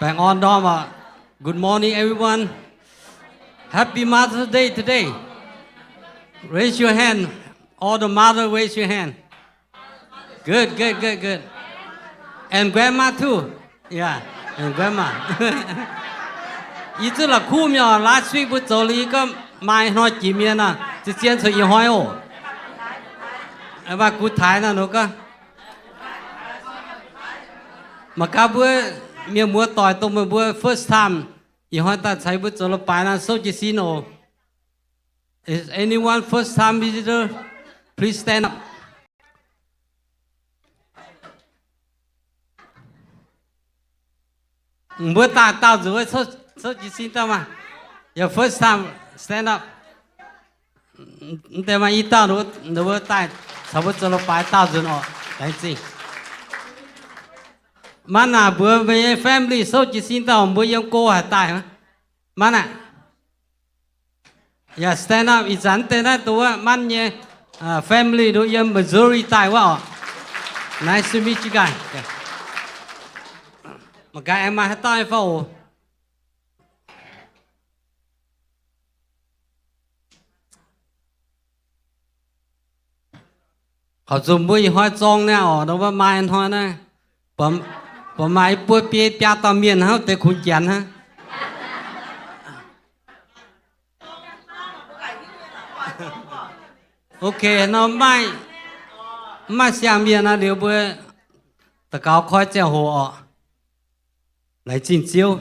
Baengh orn ndorm aqv. Good morning, everyone. Happy Mother's Day today. Raise your hand. All the mother, raise your hand. Good, good, good, good. And grandma too. Yeah, and grandma. Yie zuqc la'kuqv mi'aqv, last week mbuo zoux liuz yie gorngv maaih hnoi jiex mienh aqv, zien-zien cuotv ih hnoi oc. Mv baac gux taaix naaiv nor gorngv, mangc gaax mbuo mienh muoz doic dongh meih mbuo first time ih hnoi daaih caux yie mbuo zoux leiz-baaix naaiv, souv jiez sin oc. Is anyone first time visitor? Please stand up. Mbuo daaih daauh nzuqc, souv jiez sin daaih maah. Your first time, stand up. Mv deix maaih i dauh, ninh mbuo daaih caux mbuo zoux leiz-baaix daauh nzunc oc. Laengz zingh. Manv naaic mbuox meih nyei family souv jiez sin daaih, mbuo yiem go haaix daaih? Manv aah. Yaac stand up. Ih zanc deix naaiv dongh wuov manv nyei family nduov yiem Missouri daaih wuov oc. Nice to meet you guys. Mangc gaax aengx maaih haaix dauh nyei fai oc. Horpc zuqc mbuo ih hnoi zorng naaiv oc, nor wuov maaih hnoi naaiv, buatc maaih i buo biei biaa dauh mienh hnangv deix kungx janx hnangv. Ok, nor mv maaih, mv maaih siang-mienh naaiv liuz mbuo daux gaux koi ziangh hoc oc. Laengz zingh Ziouv.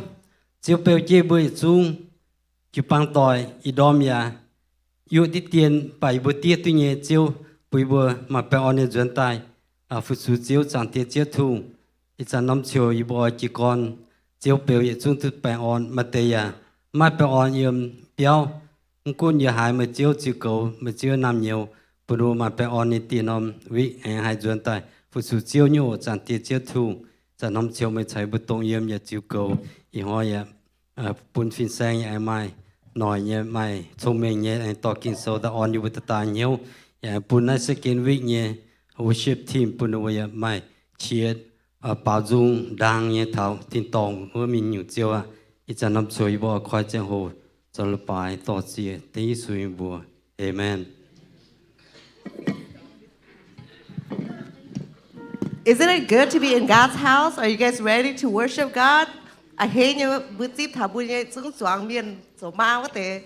Ziouv beu jienv mbuo yietc zungv jiu-baang doic, ih ndorm yaac yuoqv diqv dien, mv baac yie mbuo diev duqv nyei. Ziouv bun yie mbuo maaih baengh orn nyei nzuonx daaih fu-sux Ziouv, Zaangc Diex Ziouv Tungh. Ih zanc norm ziouc yie mbuo oix jiez gorn Ziouv beu yietc zungv duqv baengh orn. Maaih deix yaac maiv baengh orn yiem biauv. Mv gunv yie haiz meih Ziouv ziux goux, meih Ziouv naamh nyouz bun mbuo maaih baengh orn nyei dieh norm wik aengx haih nzuonx daaih fu-sux Ziouv nyei oc. Zaangc Diex Ziouv Tungh, zanc norm ziouc meih caux yie mbuo dongh yiem yaac ziux goux. Ih hnoi yaac bun fin-saeng yaac aengx maaih noic nyei, maaih cong-mengh nyei aengx dorh Ging-Sou daaih orn yie mbuo daaih daaih hnyouv. Yaac aengx bun naaiv second week nyei worship team bun ninh mbuo yaac maaih qiex baaux nzung ndaang nyei taux tin-dorngh wuov mingh nyungc Ziouv aac. Ih zanc norm ziouc yie mbuo oix koi ziangh hoc zoux leiz-baaix dorh ziex dengv Yesu nyei mbuox. Amen. Isn't it good to be in God's house? Are you guys ready to worship God? A'hneiv nyei mbuo zipv taux mbuo nyei zungv zuangx mienh zoux maa wuov deix.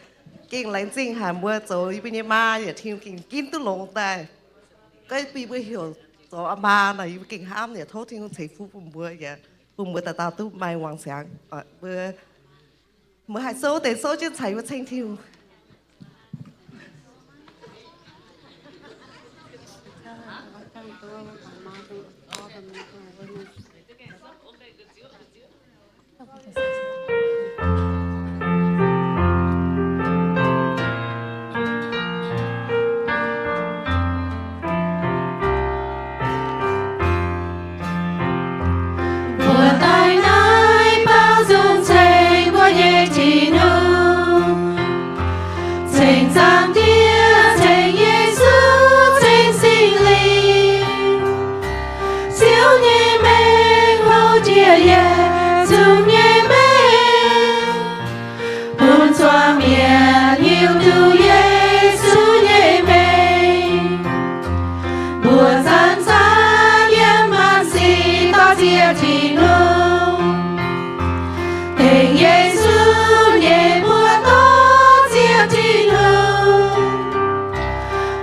Gengh laengz zingh haic mbuo zoux yie mbuo nyei maa yaac Tin-Hungh gengh ginv duqv longx daaih. Gorngv bun yie mbuo heuc zoux maa nor, yie mbuo gengh hnamv yaac tov Tin-Hungh ceix fuqv bun mbuo, yaac bun mbuo dauh dauh duqv maaih wangc siangx. Mbuo, mbuo haih souv deix souv jienv caux yie mbuo ceng Tin-Hungh. Mbuo daaih naaiv baaux nzung ceng mbuo nyei Tin-Hungh, ceng Zaangc Diex, ceng Yesu, ceng Singx Lingh. Ziouv nyei mengh houv jiex yietc zungv nyei mengh, bun zuangx mienh hiuv duqv Yesu nyei mengh. Mbuo zanc-zanc yiem maanc sic dorh ziex Tin-Hungh, dengv Yesu nyei mbuox dorh ziex Tin-Hungh.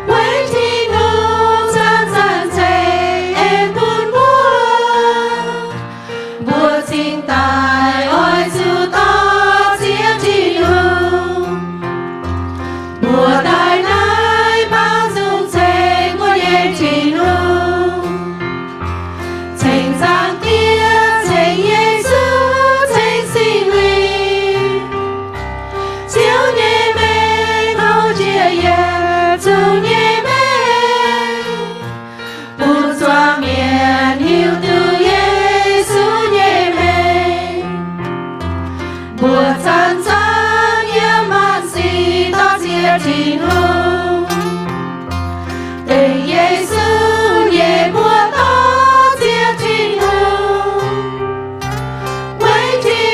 Weic Tin-Hungh zanc-zanc ceix en bun mbuo, mbuo cingx daaih oix zuqc dorh ziex Tin-Hungh. Mbuo daaih naaiv baaux nzung ceng mbuo nyei Tin-Hungh, ceng Zaangc Diex, ceng Yesu, ceng Singx Lingh. Ziouv nyei mengh houv jiex yietc zungv nyei mengh, bun zuangx mienh hiuv duqv Yesu nyei mengh. Mbuo zanc-zanc yiem maanc sic dorh ziex Tin-Hungh, dengv Yesu nyei mbuox dorh ziex Tin-Hungh. Weic Tin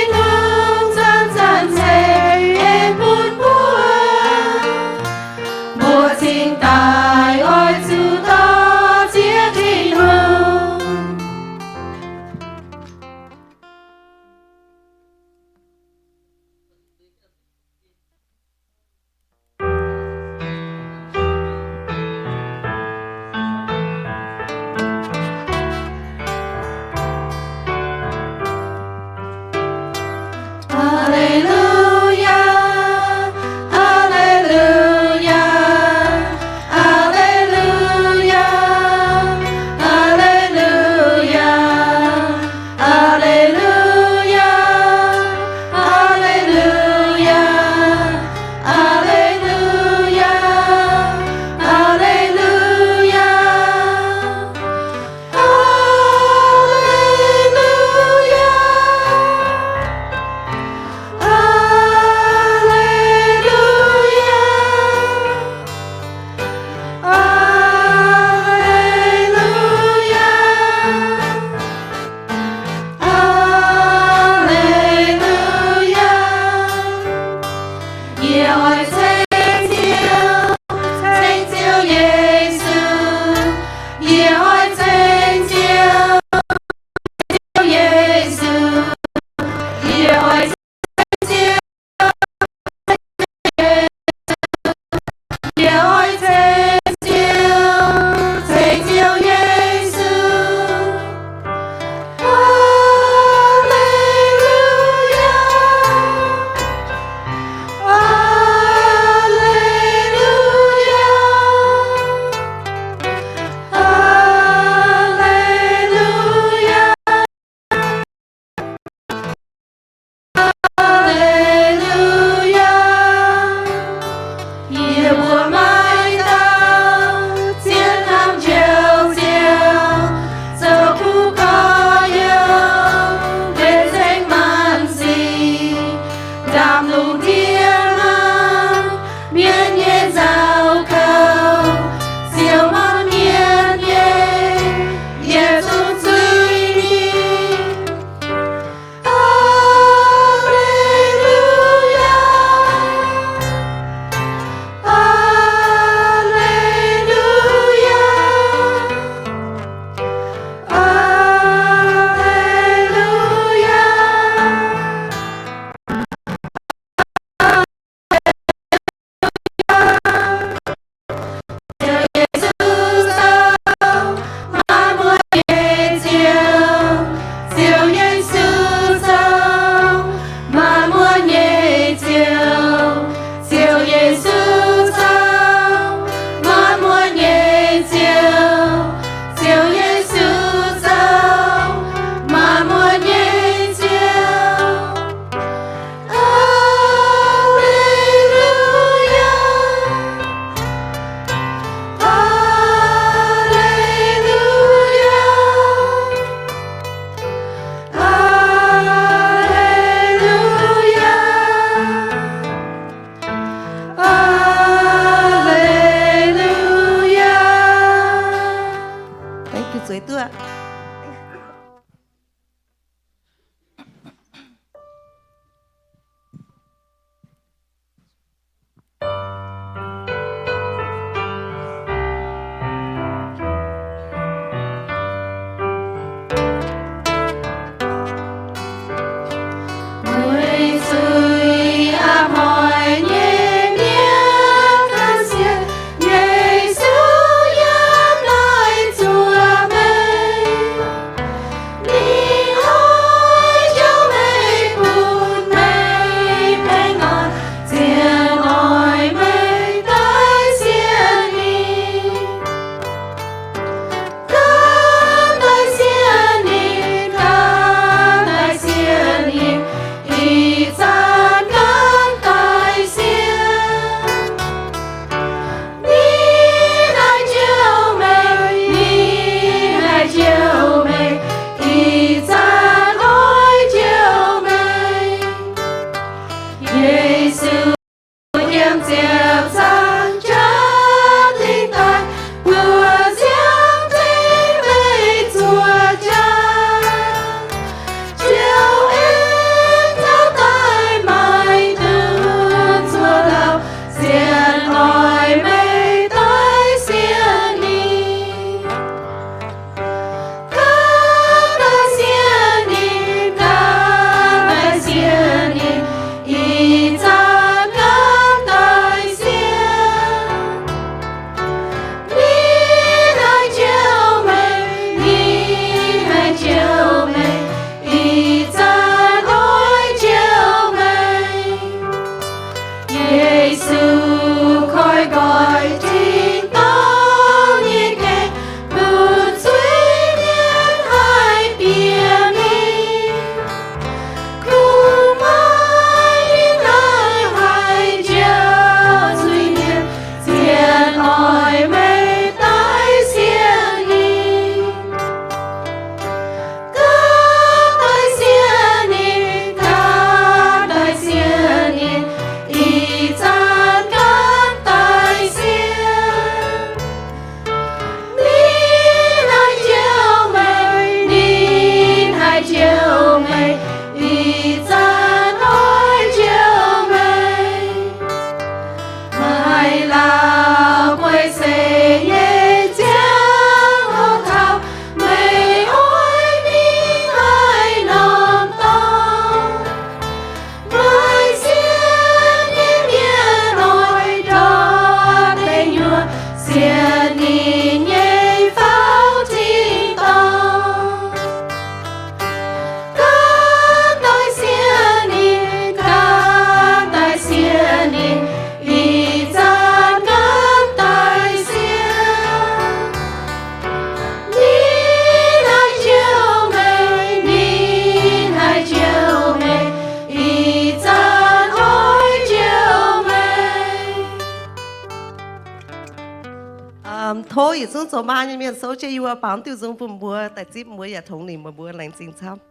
Tov yietc zungv zoux maa nyei mienh souv jienv yie mbuo baaux diuh nzung bun mbuo, daaih zipv mbuo yaac tongx nimc meih mbuo laengz zingh camv.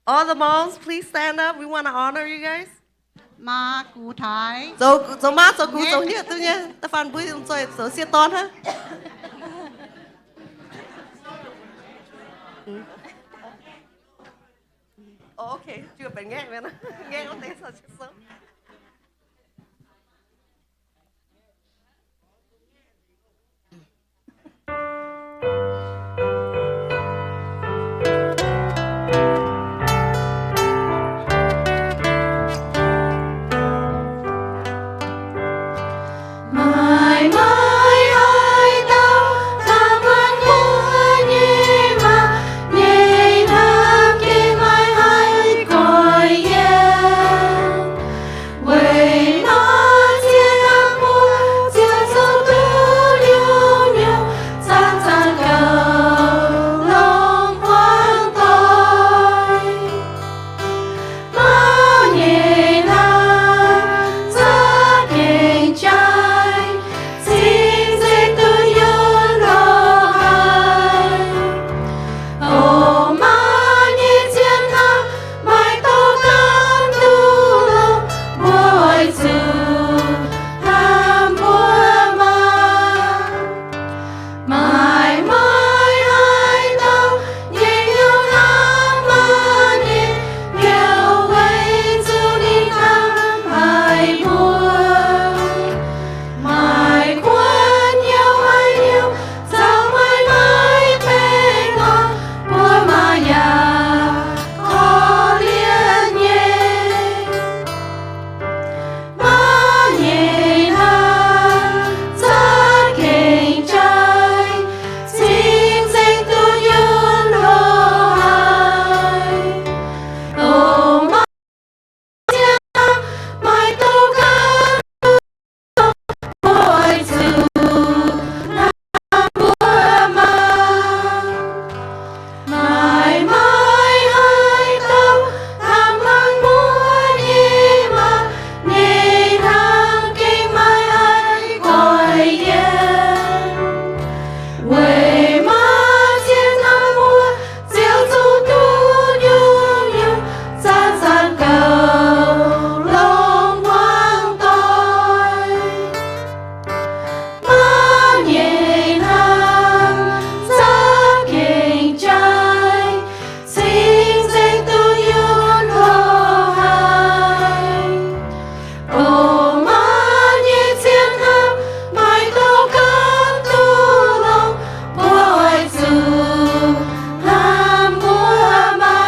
All the moms, please stand up. We want to honor you guys. Maa gux taaix. Zoux, zoux maa zoux gux zoux hniev duqv nyei. Da'faanh mbuo zoux sieqv dorn hnangv. Oh, okay. Maaih, maaih haaix dauh hnamv hmuangx nyei maa nyei hnamv gengh maaih haiz goix yiem. Weic nor zien hnamv mbuo ziouc zoux duqv nyungc-nyungc, zanc-zanc gauh longc hmuangx doic. Maa nyei hnamv za'gengh jaaix, cing-nzengc duqv yiem loz-hnoi. O maa nyei zien hnamv, maaih douz ganh duqv longc, mbuo oix zuqc hnamv mbuo maa. Maaih, maaih haaix dauh nyei hnyouv hnamv maa nyei hnyouv, weic zuqc ninh hnamv haic mbuo. Maaih kuonx hnyouv haaix hnyouv zoux maaih maiv baengh orn, mbuo maa yaac korv-lienh nyei. Maa nyei hnamv za'gengh jaaix, cing-nzengc duqv yiem loz-hnoi. O maa nyei zien hnamv, maaih douz ganh duqv longc, mbuo oix zuqc hnamv mbuo maa. Maaih, maaih haaix dauh hnamv hmuangx nyei maa nyei hnamv gengh maaih haiz goix yiem. Weic maa zien hnamv mbuo ziouc zoux duqv nyungc-nyungc, zanc-zanc gauh longc hmuangx doic. Maa nyei hnamv za'gengh jaaix, cing-nzengc duqv yiem loz-hnoi. O maa nyei zien hnamv, maaih douz ganh duqv longc, mbuo oix zuqc hnamv mbuo maa.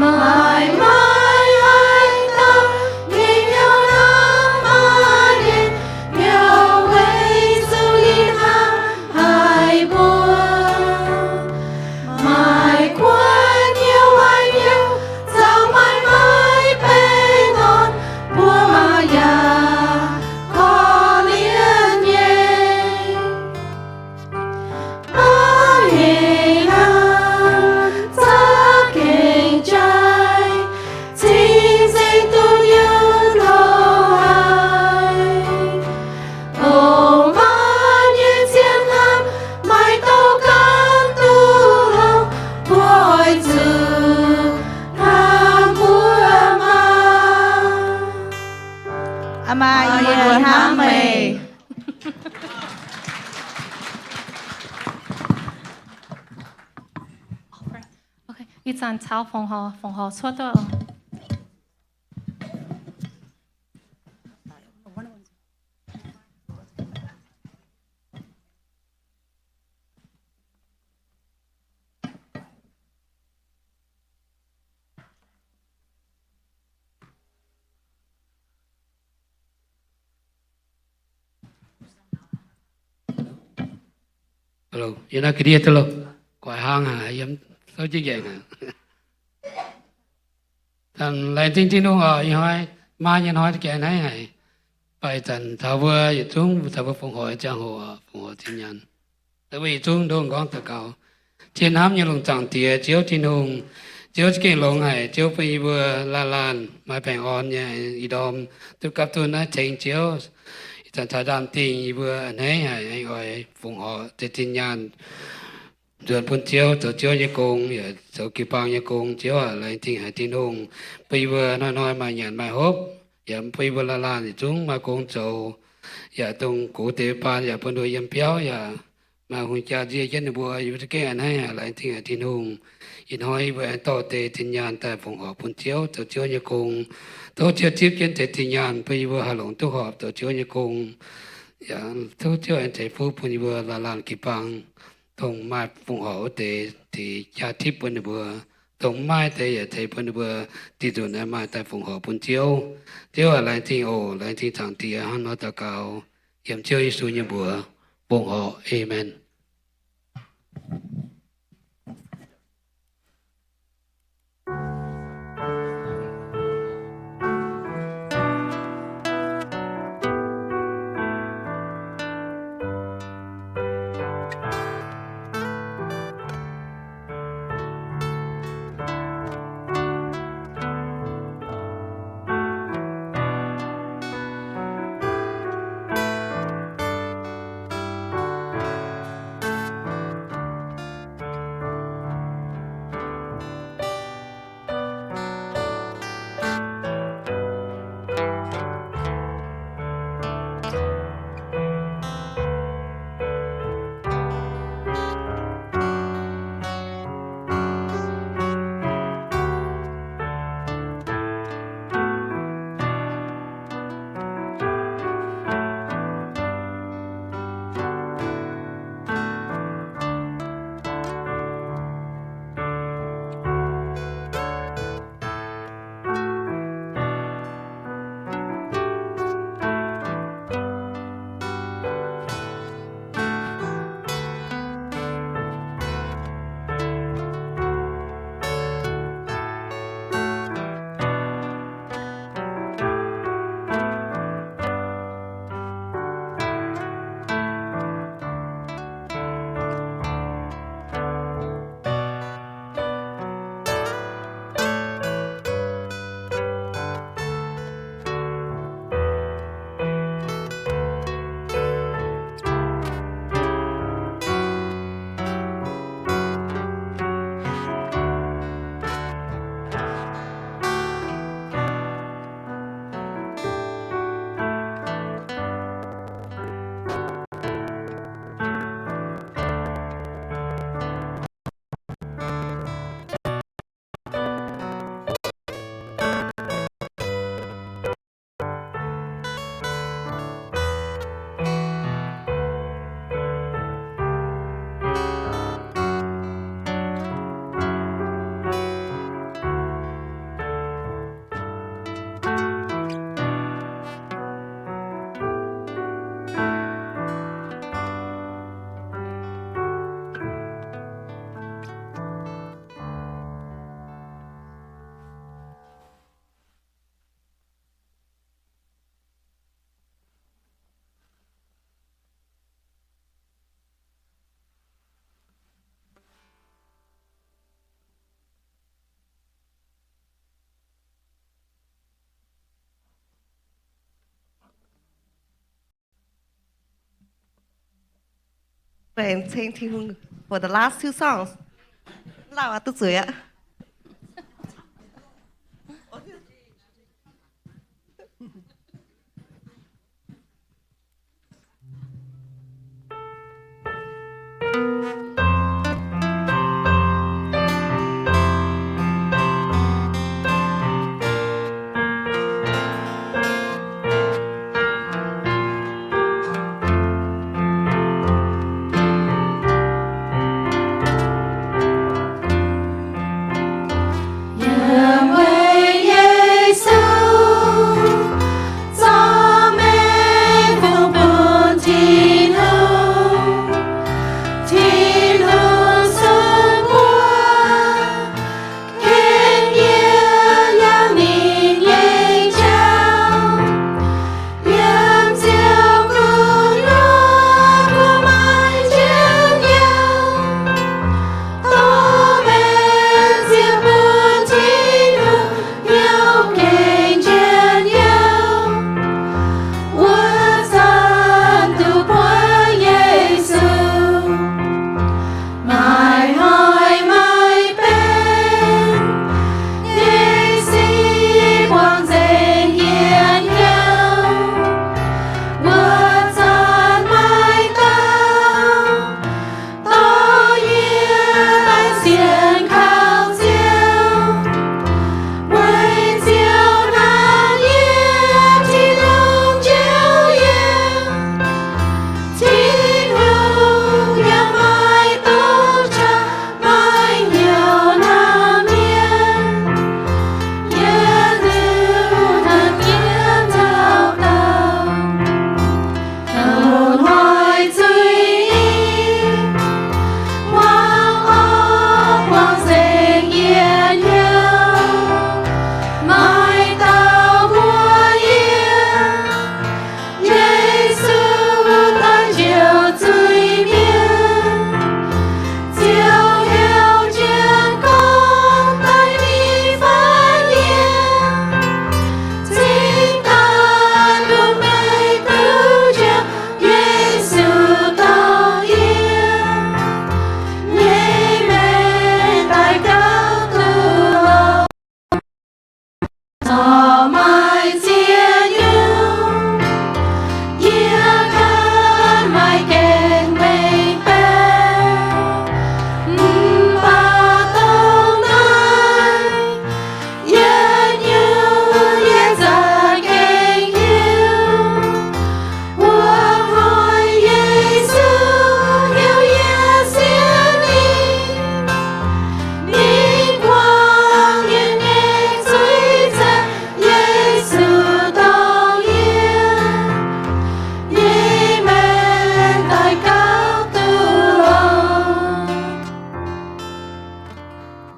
Maaih, maaih haaix dauh nyei hnyouv hnamv maa nyei hnyouv, weic zuqc ninh hnamv haic mbuo. Maaih kuonx hnyouv haaix hnyouv zoux maaih maiv baengh orn, mbuo maa yaac korv-lienh nyei. Maa nyei hnamv za'gengh jaaix, cing-nzengc duqv yiem loz-hnoi. O maa nyei zien hnamv, maaih douz ganh duqv longc, mbuo oix zuqc hnamv mbuo maa. Maa, yie hnamv meih. Ih zanc caux Fongc Horc, Fongc Horc cuotv duqv. Yiem naaiv ga'ndiev duqv lorqc, guaix hnangv haic, yiem souv jienv njaengc haic. Laengz zingh Tin-Hungh oc. Ih hnoi maa nyei hnoi gaengh hnangv haic. Baac ih zanc taux mbuo yietc zungv taux mbuo Fongc Horc ziangh hoc, Fongc Horc zinh nyaanh, mbuo yietc zungv ndoqv m'nqorngv daux gaux. Zien hnamv nyei lungh zaangc Diex, Ziouv Tin-Hungh, Ziouv za'gengh longx haic. Ziouv bun yie mbuo laanh laanh maaih baengh orn nyei ih ndorm duqv gapv duqv naaiv tengx Ziouv. Ih zanc taux ndaamv-dingh yie mbuo a'hneiv haic, aengx oix fongc horc deix zinh nyaanh nzuonx bun Ziouv, zoux Ziouv nyei gong, yaac zoux jiu-baang nyei gong. Ziouv aac, laengz zingh haic Tin-Hungh bun yie mbuo hnoi-hnoi maaih nyanc maaih hopv, yaac bun yie mbuo laanh laanh yietc zungv maaih gong zoux, yaac dongh gox deix baan yaac bun nduov yiem biauv, yaac maaih hungh jaa nzie jienv ninh mbuo. Yie mbuo za'gengh a'hneiv haic, laengz zingh haic Tin-Hungh. Ih hnoi yie mbuo aengx dorh deix zinh nyaanh daaih fongc horc bun Ziouv, zoux Ziouv nyei gong. Tov Ziouv zipv jienv deix zinh nyaanh bun yie mbuo haih longc duqv horpc zoux Ziouv nyei gong. Yaac tov Ziouv aengx ceix fuqv bun yie mbuo laanh laanh jiu-baang, dongh maaih fongc horc wuov deix ceix jaa-tipv bun ninh mbuo, dongh maiv maaih deix yaac ceix bun ninh mbuo, dih nzunc aengx maaih daaih fongc horc bun Ziouv. Ziouv aac, laengz zingh oc. Laengz zingh Zaangc Diex. Hnangv nor daux gaux yiem Ziouv Yesu nyei mbuox, fongc horc. Aamen. Laengz zingh Tin-Hungh for the last two songs. Lauh aqv, duqv zuiz aqv. Yiem weic Yesu zorqv meih fungx bun Tin-Hungh, Tin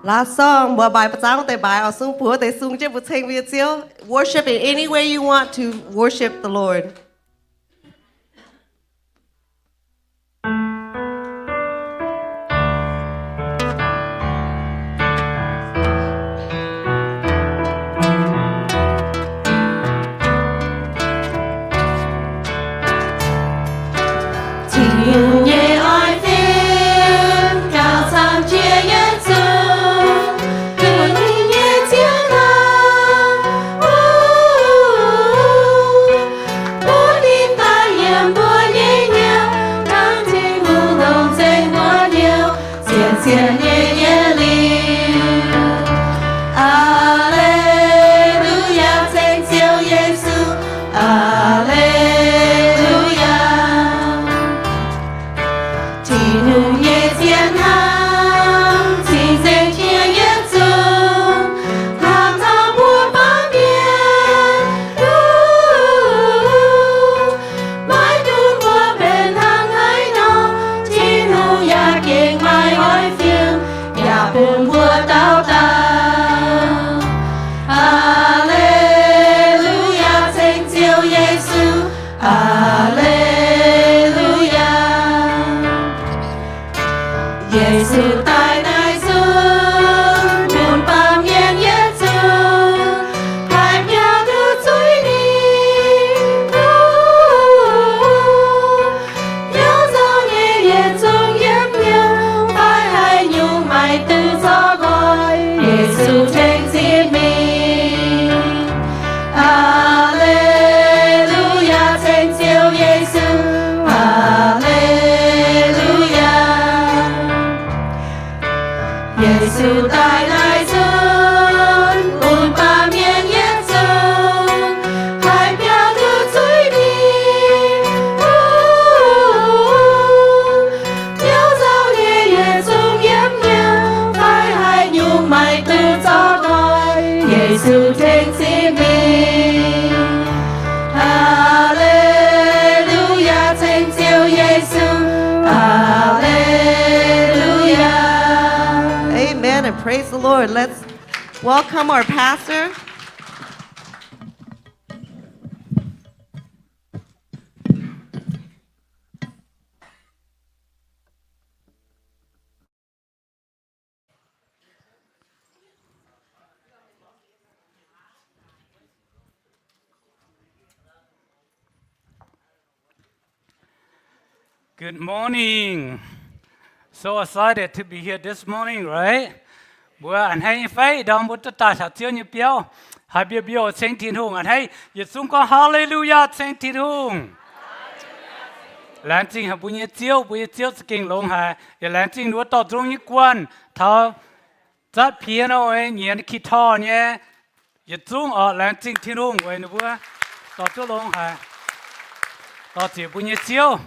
Last song, mbuo mbaix buoz-zaangv deix mbaix, oix sung buoz deix sung jienv mbuo ceng mbuo nyei Ziouv. Worship in any way you want to worship the Lord. Tin-Hungh nyei oix fim gauh camv jiex yietc zungv Tin-Hungh nyei ziangh hnamv. Bun ninh daaih yiem mbuo nyei hnyouv, hnangv Tin-Hungh longc nzengc mbuo hnyouv, sienx sienx nyei yietc liuz. Aa^le^lu^yaa, ceng Ziouv Yesu. Aa^le^lu^yaa. Tin-Hungh nyei ziangh hnamv cingx nzengc jiex yietc zungv, hnamv taux mbuo baamh mienh. Maiv dungx mbuo benx hnangv haaix nor, Tin-Hungh yaac gengh maiv oix fim, yaac bun mbuo dauh dauh. Aa^le^lu^yaa, ceng Ziouv Yesu. Aa^le^lu^yaa. Yesu daaih naaiv nzunc, bun baamh mienh yietc zungv haih biaux nduqc zuiz ninh. Hnyouv nzauh nyei yietc zungv yiem hnyouv, fai haaix nyungc maaih duqv zorqv nqoi, Yesu tengx ziex mingh. Aa^le^lu^yaa, ceng Ziouv Yesu. Aa^le^lu^yaa. Yesu daaih naaiv nzunc, bun baamh mienh yietc zungv haih biaux nduqc zuiz ninh. Hnyouv nzauh nyei yietc zungv yiem hnyouv, fai haaix nyungc maaih duqv zorqv nqoi, Yesu tengx ziex mingh. Aa^le^lu^yaa, ceng Ziouv Yesu. Aa^le^lu^yaa. Amen and praise the Lord. Let's welcome our pastor. Good morning. So excited to be here this morning, right? Mbuo a'hneiv nyei fai? Ndorm mbuo duqv daaih taux Ziouv nyei biauv, haih mbiouh mbiouh ceng Tin-Hungh, a'hneiv. Yietc zungv gorngv Haa^le^lu^yaa, ceng Tin-Hungh. Laengz zingh haic mbuo nyei Ziouv, mbuo nyei Ziouv za'gengh longx haic. Yaac laengz zingh ninh mbuo dorh nzung nyei guanh taux zatv piano nyei, nyienx guitar nyei, yietc zungv oc. Laengz zingh Tin-Hungh weic ninh mbuo dorh duqv longx haic. Dorh ziec mbuo nyei Ziouv.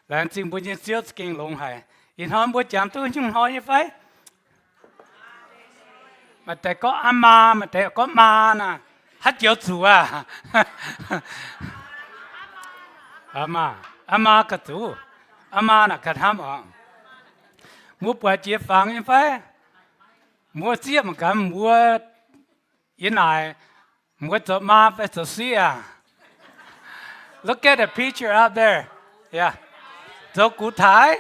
Laengz zingh mbuo nyei Ziouv za'gengh longx haic. Ih hnoi mbuo jangx duqv nyungc hnoi nyei fai? Maaih deix gorngv aa maa, maaih deix gorngv maa naaic. Haaix joux zuqc aqv? Aa maa, aa maa gauh zuqc. Aa maa naaic gauh hnamv oc. Mbuo buatc jiex fangx nyei fai? Mbuo sieqv mangc gaax mbuo yiem naaic, mbuo zoux maa fai zoux sieqv aqv? Look at the picture out there. Yeah. Zoux gux taaix.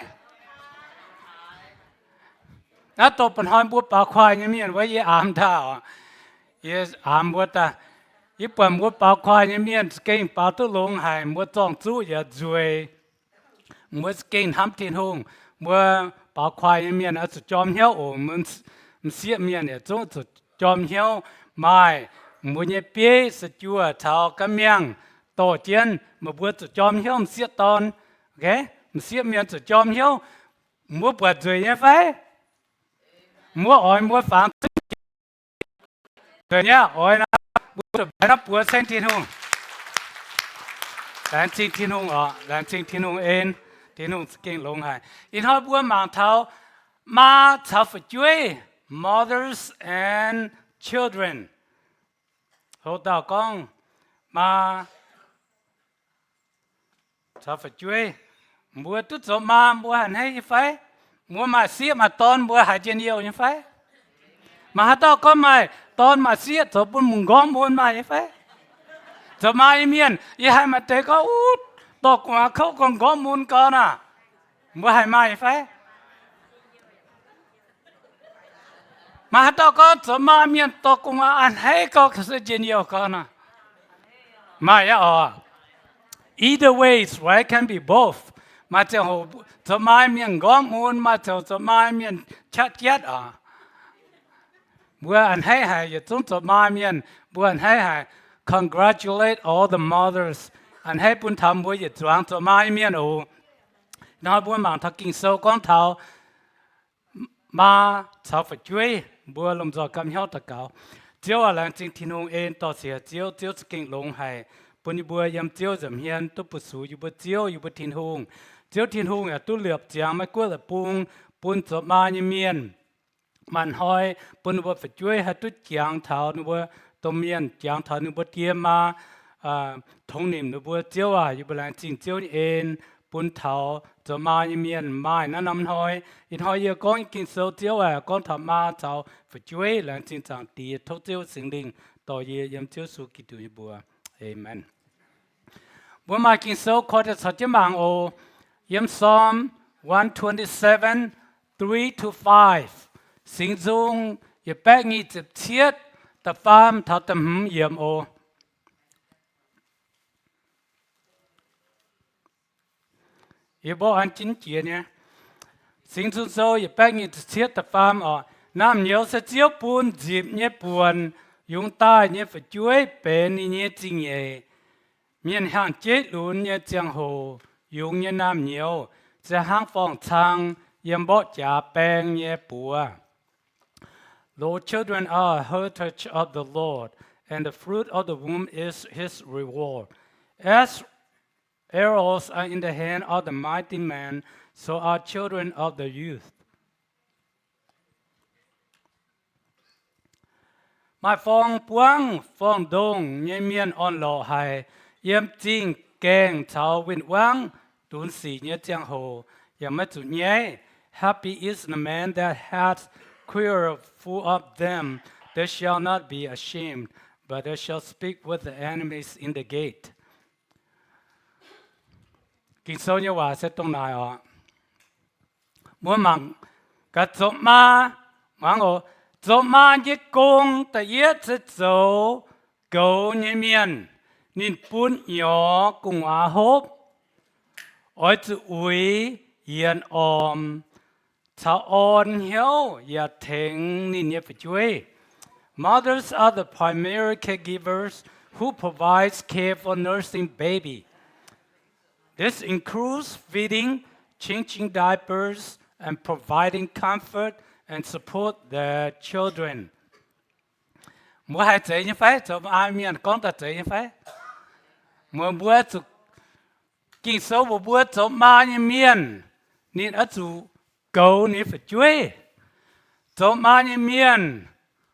Naaiv dongh ba'hnoi mbuo baaux kuaaiv nyei mienh wuov, yie aamx daaih oc. Yie aamx mbuo daaih. Yie buatc mbuo baaux kuaaiv nyei mienh za'gengh baaux duqv longx haic, mbuo zorng-zuqv yaac nzueic. Mbuo za'gengh hnamv Tin-Hungh. Mbuo baaux kuaaiv nyei mienh oix zuqc jorm hnyouv oc. M'sieqv mienh yietc zungv zuqc jorm hnyouv. Maaih mbuo nyei bieiv sajuoh caux ga'miangh dorh jienv, meih mbuo zuqc jorm hnyouv m'sieqv dorn. M'sieqv mienh zuqc jorm hnyouv. Mbuo buatc nzueic nyei fai? Mbuo oix mbuo fangx nzueic nyei oix naaic, mbuo zuqc mbaix norm buoz ceng Tin-Hungh. Laengz zingh Tin-Hungh oc. Laengz zingh Tin-Hungh en. Tin-Hungh za'gengh longx haic. Ih hnoi mbuo mangc taux maa caux fu'jueiv, mothers and children. Houc dauh gorngv maa caux fu'jueiv. Mbuo duqv zoux maa mbuo a'hneiv nyei fai? Mbuo maaih sieqv maaih dorn mbuo haiz njien-youh nyei fai? Maaih haaix dauh gorngv maaih dorn maaih sieqv zoux bun m'nqorngv mun maaih nyei fai? Zoux maa nyei mienh, yie haiz maaih deix gorngv, uv, dorh gu'nguaaz kouv gorngv m'nqorngv mun gau naaic, mbuo haiz maaih nyei fai? Maaih haaix dauh gorngv zoux maa mienh dorh gu'nguaaz a'hneiv gau, se njien-youh gau naaic? Maaih nyei oc. Either ways, right, can be both. Maaih ziangh hoc zoux maa mienh m'nqorngv mun, maaih ziangh hoc zoux maa mienh qaqv jietv oc. Mbuo a'hneiv haic, yietc zungv zoux maa mienh mbuo a'hneiv haic. Congratulate all the mothers. A'hneiv bun taux mbuo yietc zuangx zoux maa mienh oc. Hnoi mbuo mangc taux Ging-Sou gorngv taux maa caux fu'jueiv, mbuo lomh nzoih gapv hnyouv daux gaux. Ziouv aac, laengz zingh Tin-Hungh en dorh siec Ziouv. Ziouv za'gengh longx haic bun yie mbuo yiem Ziouv nza'hmien duqv buoz-sux yie mbuo Ziouv, yie mbuo Tin-Hungh. Ziouv Tin-Hungh yaac duqv liepc ziangx Meiv-Guoqv deic-bung bun zoux maa nyei mienh. Maaih hnoi bun ninh mbuo fu'jueiv haih duqv jangx taux ninh mbuo domh mienh, jangx taux ninh mbuo die maa, tongx nimc ninh mbuo. Ziouv aac, yie mbuo laengz zingh Ziouv nyei en bun taux zoux maa nyei mienh maaih naaiv norm hnoi. Ih hnoi yie gorngv nyei Ging-Sou, Ziouv aac, gorngv taux maa caux fu'jueiv. Laengz zingh Zaangc Diex, tov Ziouv Singx Lingh dorh yie yiem Ziouv Yesu Giduc nyei mbuox. Aamen. Mbuo maaih Ging-Sou koi daaih caux jienv mangc oc. Yiem Psalm one twenty-seven, three to five. Singx Nzung yietc baeqv nyic ziepc cietv, da'faam taux da'hmz yiemc oc. Yie mbuo an jienv jiex nyei. Singx Nzung Sou yietc baeqv nyic ziepc cietv da'faam oc. Naamh nyouz se Ziouv bun nzipc nyei buonc, yungz daaih nyei fu'jueiv benx ninh nyei zingh nyeic. Mienh hnyangx-jeiv lunx nyei ziangh hoc yungz nyei naamh nyouz se hnangv forng-cang yiem mborqv jaax baeng nyei buoz. Lo, children are a heritage of the Lord, and the fruit of the womb is his reward. As arrows are in the hand of the mighty man, so are children of the youth. Maaih forng-buangv forng-ndongh nyei mienh orn-lorqc haic, yiem zingh gaengh caux win-wangv dunx sic nyei ziangh hoc yaac maiv zuqc nyaiv. Happy is the man that hath quiver full of them. They shall not be ashamed, but they shall speak with the enemies in the gate. Ging-Sou nyei waac se dongh naaic oc. Mbuo mangc gaax zoux maa, mangc oc. Zoux maa nyei gong da'yietv se zoux goux nyei mienh. Ninh bun nyorx gu'nguaaz hopv, oix zuqc uix, yienc ormc, caux orn hnyouv yaac tengx ninh nyei fu'jueiv. Mothers are the primary caregivers who provides care for nursing baby. This includes feeding, changing diapers, and providing comfort and support their children. Mbuo haih zeiz nyei fai? Zoux maa mienh gorngv daaih zeiz nyei fai? Mbuo, mbuo zuqc, Ging-Sou mbuox mbuo zoux maa nyei mienh ninh oix zuqc goux ninh nyei fu'jueiv. Zoux maa nyei mienh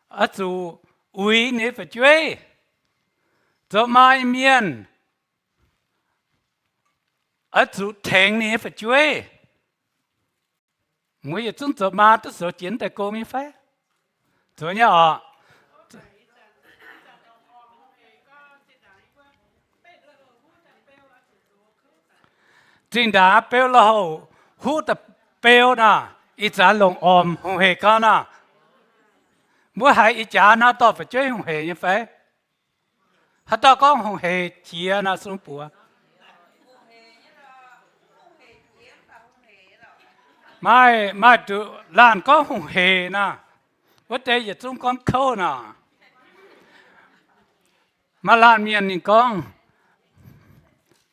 oix zuqc uix ninh nyei fu'jueiv. Zoux maa nyei mienh oix zuqc tengx ninh nyei fu'jueiv. Mbuo yietc zungv zoux maa duqv zoux jiex daaih gong nyei fai? Zoux nyei oc. Zinh ndaangc beu lui-houx huv daaih beu nor, ih zanc longc ormc hungh heic gau nor. Mbuo haiz ih jaax nor dorh fu'jueiv hungh heic nyei fai? Haaix dauh gorngv hungh heic jiex nor, sung buoz. Maaih, maaih nduqc laanh gorngv hungh heic nor, wuov deix yietc zungv gorngv kouv nor. Maaih laanh mienh ninh gorngv,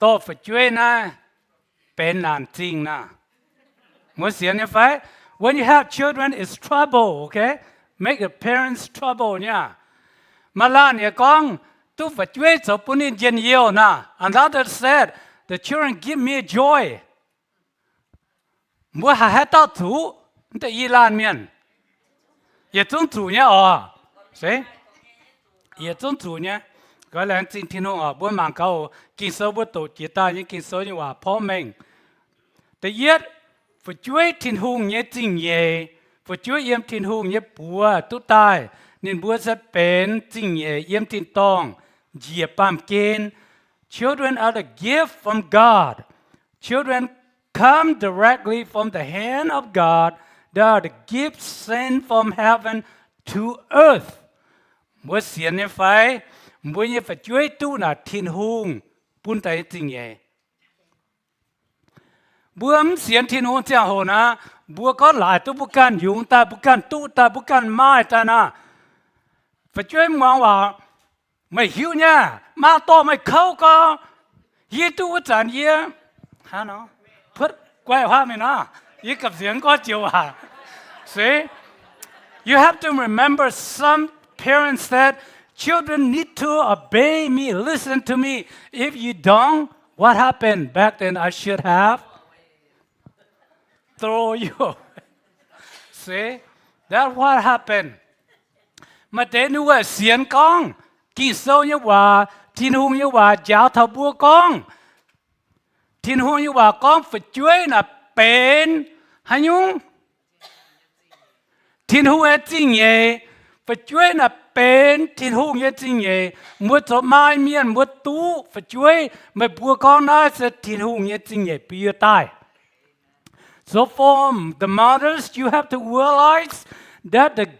dorh fu'jueiv naaiv benx naanc zingh nor. Mbuo sienx nyei fai? When you have children, it's trouble, okay? Make the parents trouble nyei. Maaih laanh yaac gorngv, duqv fu'jueiv zoux bun ninh njien-youh nor. Another said, the children give me joy. Mbuo haiz haaix dauh zuqc? Mv deix i laanh mienh. Yietc zungv zuqc nyei oc. Se, yietc zungv zuqc nyei. Laengz zingh Tin-Hungh oc. Mbuo mangc gaax oc. Ging-Sou mbuo doqc jiex daaih nyei Ging-Sou nyei waac porv mengh. Da'yietv, fu'jueiv Tin-Hungh nyei zingh nyeic. Fu'jueiv yiem Tin-Hungh nyei buoz duqv daaih, ninh mbuo se benx zingh nyeic yiem tin-dorngh njiec baamh gen. Children are the gift from God. Children come directly from the hand of God. They are the gift sent from heaven to earth. Mbuo sienx nyei fai? Mbuo nyei fu'jueiv duqv naaic Tin-Hungh bun daaih nyei zingh nyeic. Mbuo mv sienx Tin-Hungh ziangh hoc naaic, mbuo gorngv laaic duqv mbuo ganh yungz daaih, mbuo ganh duqv daaih, mbuo ganh maaih daaih naaic, fu'jueiv muangx waac, meih hiuv nyei, maa dorh meih kouv gau, yie duqv wuov zanc yie, puotv guai huaav mingh nor, yie gapv nziex gorngv joux waac. See, you have to remember, some parents said, children need to obey me, listen to me. If you don't, what happened? Back then I should have throw you. See, that's what happened. Maaih deix ninh wuov sienx gorngv Ging-Sou nyei waac, Tin-Hungh nyei waac njaaux taux mbuo gorngv, Tin-Hungh nyei waac gorngv fu'jueiv naaic benx haaix nyungc? Tin-Hungh nyei zingh nyeic. Fu'jueiv naaic benx Tin-Hungh nyei zingh nyeic. Mbuo zoux maa mienh mbuo duqv fu'jueiv, meih mbuo gorngv naaiv se Tin-Hungh nyei zingh nyeic bun yie daaih. So for the mothers, you have to realize that the,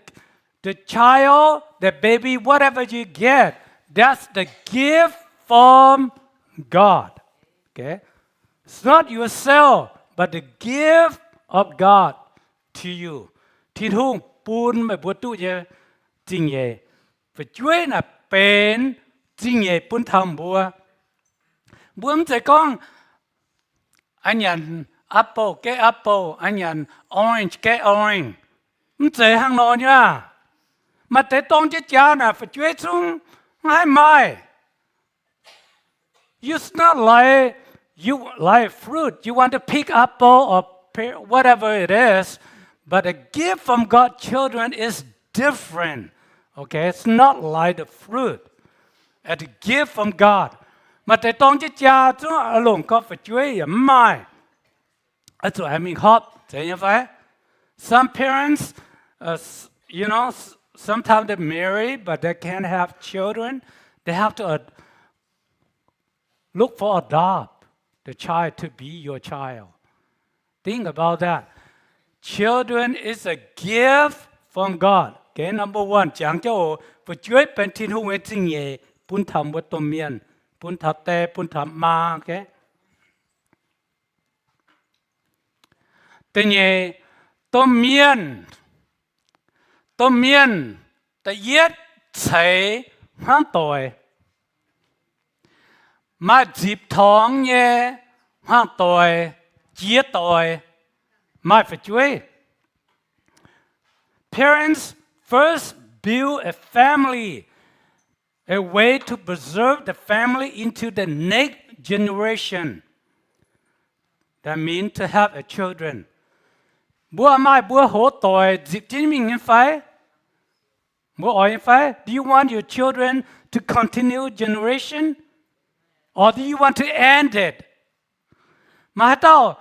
the child, the baby, whatever you get, that's the gift from God. Okay? It's not yourself, but the gift of God to you. Tin-Hungh bun meih mbuo duqv nyei zingh nyeic. Fu'jueiv naaic benx zingh nyeic bun taux mbuo. Mbuo mv zeiz gorngv a'nyanc apple gaeqv apple, a'nyanc orange gaeqv orange. Mv zeiz hnangv nor nyei aqv. Maaih deix dorng jienv jaa naaic fu'jueiv zungv mv haih maaih. It's not like you like fruit, you want to pick apple or pear, whatever it is, but a gift from God children is different. Okay, it's not like the fruit. It's a gift from God. Maaih deix dorng jienv jaa zungv longc gau fu'jueiv yaac mv maaih. Oix zuqc aengx mingh hopv, zeiz nyei fai? Some parents, uh, s-, you know, s-, sometimes they marry, but they can't have children. They have to, uh, look for adopt the child to be your child. Think about that. Children is a gift from God. Okay, number one, jangx jienv oc, fu'jueiv benx Tin-Hungh nyei zingh nyeic bun taux mbuo domh mienh, bun taux die, bun taux maa. Okay. Da'nyeic, domh mienh, domh mienh da'yietv ceix hmuangv doic. Maaih nzipc torngx nyei hmuangv doic, jiex doic, maaih fu'jueiv. Parents first build a family, a way to preserve the family into the next generation. That means to have a children. Mbuo maaih mbuo hoz doic nzipc jienv mingh nyei fai? Mbuo oix nyei fai? Do you want your children to continue generation? Or do you want to end it? Maaih haaix dauh,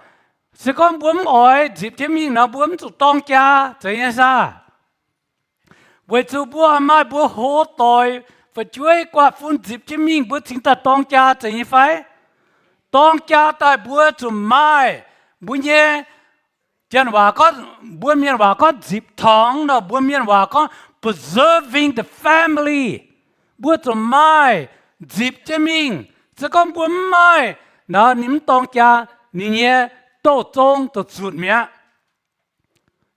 se gorngv mbuo mv oix nzipc jienv mingh nor, mbuo mv zuqc dorng jaa, zeiz nyei saah? Weic zuqc mbuo maaih mbuo hoz doic, fu'jueiv guaav fun nzipc jienv mingh, mbuo cingx daaih dorng jaa, zeiz nyei fai? Dorng jaa daaih mbuo zuqc maaih mbuo nyei, janx waac gorngv, mbuo mienh waac gorngv nzipc torngx nor, mbuo mienh waac gorngv preserving the family. Mbuo zuqc maaih nzipc jienv mingh. Se gorngv mbuo mv maaih, nor ninh mv dorng jaa, ninh nyei douz-zong zuqc zutc mi'aqv.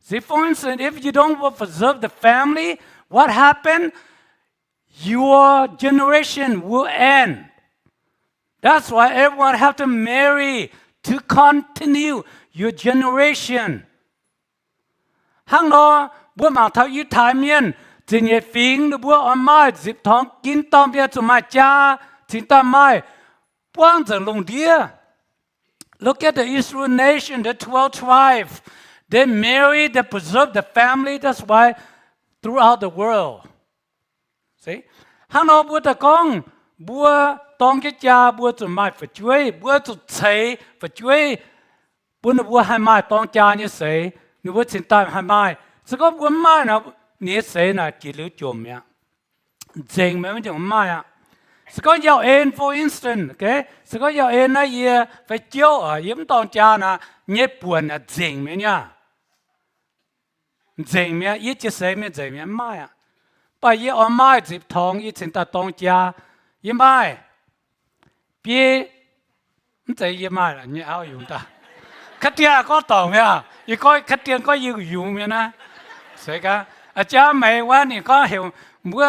See, for instance, if you don't preserve the family, what happened? Your generation will end. That's why everyone have to marry to continue your generation. Hnangv nor, mbuo mangc taux Yiutai Mienh, ziepc nyeic fingx ninh mbuo oix maaih nzipc torngx ginv dorh mienh zuqc maaih jaa, cingx daaih maaih buangv nzengc lungh ndiev. Look at the Israel nation, the twelve tribes. They marry, they preserve the family. That's why throughout the world. See? Hnangv nor mbuo daaih gorngv, mbuo dorng jienv jaa, mbuo zuqc maaih fu'jueiv, mbuo zuqc ceix fu'jueiv, bun ninh mbuo haih maaih dorng jaa nyei seix, ninh mbuo cingx daaih haih maaih Se gorngv mbuo mv maaih nor, ninh nyei seix naaic jiex liuz jomc mi'aqv. Nzengc mi'aqv, maiv maaih aqv. Se gorngv yauh en, for instance, se gorngv yauh en naaiv yie fai jouv, yie mv dorng jaa naaic, nyei buonc naaic nzengc mi'aqv. Nzengc mi'aqv, yie jiex seix mienh nzengc mi'aqv, mv maaih aqv. Mv baac yie oix maaih zipc torngx, yie cingx daaih dorng jaa. Yie maaih biei, mv zeiz yie maaih nyei auv yungz daaih. Kaav dien gorngv dorngc mi'aqv, yie gorngv kaav dien gorngv yie yungz mi'aqv naaiv. Seix gaax, a'jang meix wuov ninh gorngv heuc mbuo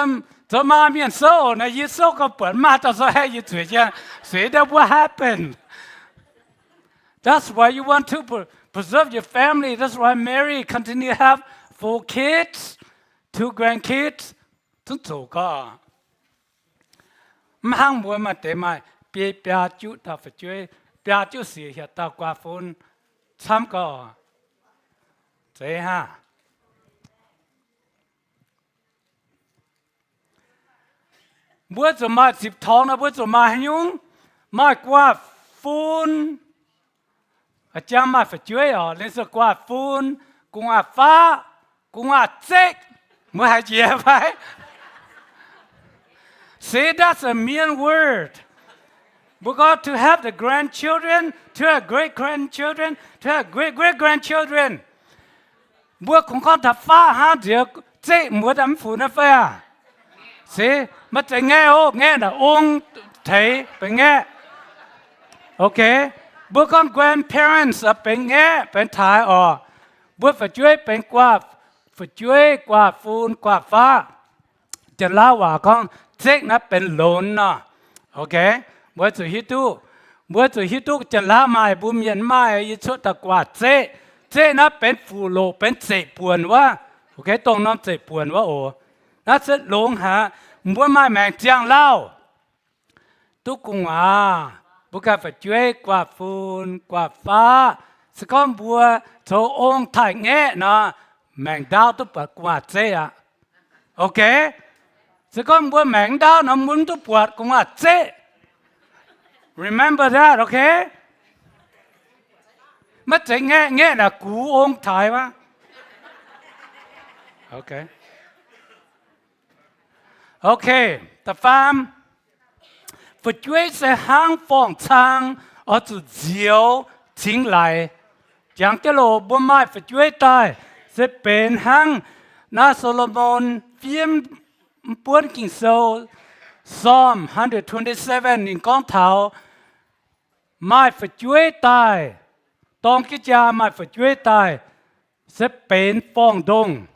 zoux maa mienh souv naaic, yie souv gau buatc mv maaih dauh souv haeqv yie zueiz jienv. Seix daaih what happened? That's why you want to pre- preserve your family. That's why Mary continue have four kids, two grandkids. Zungv zoqc gau. Mv hnangv mbuo maaih deix maaih biei biaa juqv dauh fu'jueiv, biaa juqv siec hieh dauh guaav fun camv gau. Zeiz hnangv. Mbuo zuqc maaih zipc torngx nor, mbuo zuqc maaih haaix nyungc? Maaih guaav fun. A'jang maaih fu'jueiv oc, liuz se guaav fun, gu'nguaaz-faqv, gu'nguaaz-zeqv. Mbuo haiz jiex fai? See, that's a Mien word. Mbuo gorngv to have the grandchildren, to have great grandchildren, to have great great grandchildren. Mbuo kungx gorngv taux faqv hnangv nziex zeqv mbuo daaih mv funx naaiv fai aac? Se, maiv zeiz ngaeqv oc, ngaeqv naaic ong teix benx ngaeqv. Ok, mbuo gorngv grandparents benx ngaeqv benx taaix oc. Mbuo fu'jueiv benx guaav, fu'jueiv guaav fun guaav faqv. Janx-Laauv waac gorngv zeqv naaiv benx lonx nor. Ok, mbuo zuqc hiuv duqv, mbuo zuqc hiuv duqv Janx-Laauv maaih, mbuo Mienh mv maaih. Yie cuotv daaih guaav zeqv. Zeqv naaiv benx fuqv-loqc, benx zeqc buonc wuov. Ok, dongh norm zeqc buonc wuov oc. Naaiv se longx haic. Mbuo maaih maengc ziangh lauh, duqv gu'nguaaz, mbuo ganh fu'jueiv guaav fun guaav faqv. Se gorngv mbuo zoux ong taaih ngaeqv nor, maengc ndaauv duqv buatc guaav zeqv aqv. Ok, se gorngv mbuo maengc ndaauv nor, mbuo mv duqv buatc gu'nguaaz-zeqv. Remember that, ok? Maiv zeiz ngaeqv, ngaeqv naaic gux ong taaix wuov. Ok, da'faam, fu'jueiv se hnangv forng-cang, oix zuqc nzioux cingx laic. Jangx jienv loz, mbuo maaih fu'jueiv daaih se benx hnangv naaiv Saa^lo^morn fiev mv buonv Ging-Sou, Psalm hundred twenty-seven, ninh gorngv taux maaih fu'jueiv daaih, dorng jienv jaa maaih fu'jueiv daaih se benx forng-ndongh.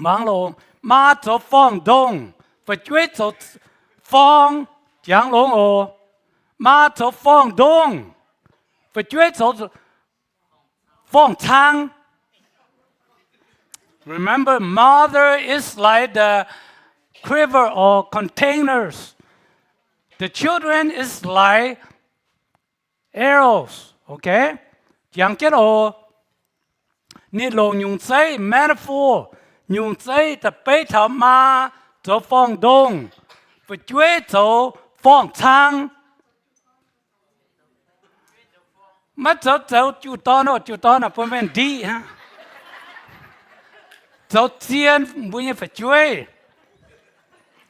Muangx longx, maa zoux forng-ndongh, fu'jueiv zoux forng. Jangx longx oc. Maa zoux forng-ndongh, fu'jueiv zoux forng-cang. Remember, mother is like the quiver or containers. The children is like arrows. Ok, jangx jienv oc. Ninh longc nyungc zeiv, metaphor, nyungc zeiv da'beiv taux maa zoux forng-ndongh, fu'jueiv zoux forng-cang. Maiv zoux zoux jiu-dorn oc, jiu-dorn naaic bun mienh ndiqv hnangv. Zoux zien mbuo nyei fu'jueiv.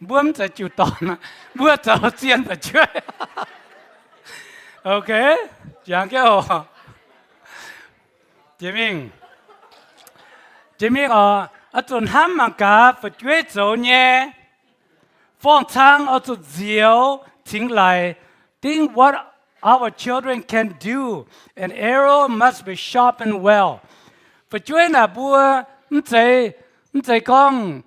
Mbuo mv zeiz jiu-dorn, mbuo zoux zien fu'jueiv. Ok, jangx jienv oc. Jiex mingh, jiex mingh oc, oix zuqc hnamv mangc gaax fu'jueiv zoux nyei forng-cang oix zuqc nzioux cingx laic. Think what our children can do. An arrow must be sharpened well. Fu'jueiv naaic mbuo mv zeiz, mv zeiz gorngv